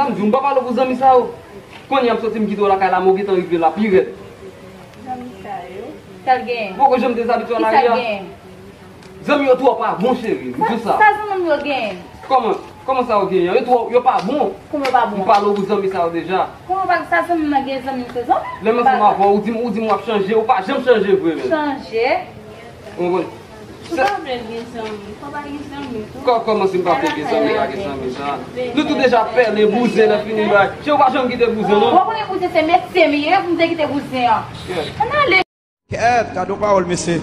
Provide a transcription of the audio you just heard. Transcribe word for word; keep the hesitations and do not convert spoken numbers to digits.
M di w, m pa pale w pou zanmi sa yo. Kounye a m soti m kite w lakay la, men w gentan rive la pi rèd. Zanmi sa yo. Sa l genyen? Poko janm dezabitye w nan lari a. Ki sa l genyen? Zanmi yo twò pa bon, cheri, m di w sa. Sa zanmi m yo genyen? Kòman? Kòman sa yo genyen? Yo twò, yo pa bon. Kòman yo pa bon? M pale w pou zanmi sa yo deja. Kòman pa sa zanmi m nan gen zanmi m se zanmi m? Lè m ansanm avè w, ou di m, ou di m w ap chanje, ou pa janm chanje vre menm. Chanje? Ou konprann? Ou pa vle l gen zanmi, fò pa gen zanmi tou. Kò-, kòman si m pa vle gen zanmi, pa gen zanmi sa? Nou tou deja pèlen, bouzen, lè fini bay. Chè, ou pa janm kite bouzen, non? Ou konnen bouzen se metye m ye, pou m te kite bouzen an. Ann ale. Kèt, gade yon pawòl, mesye.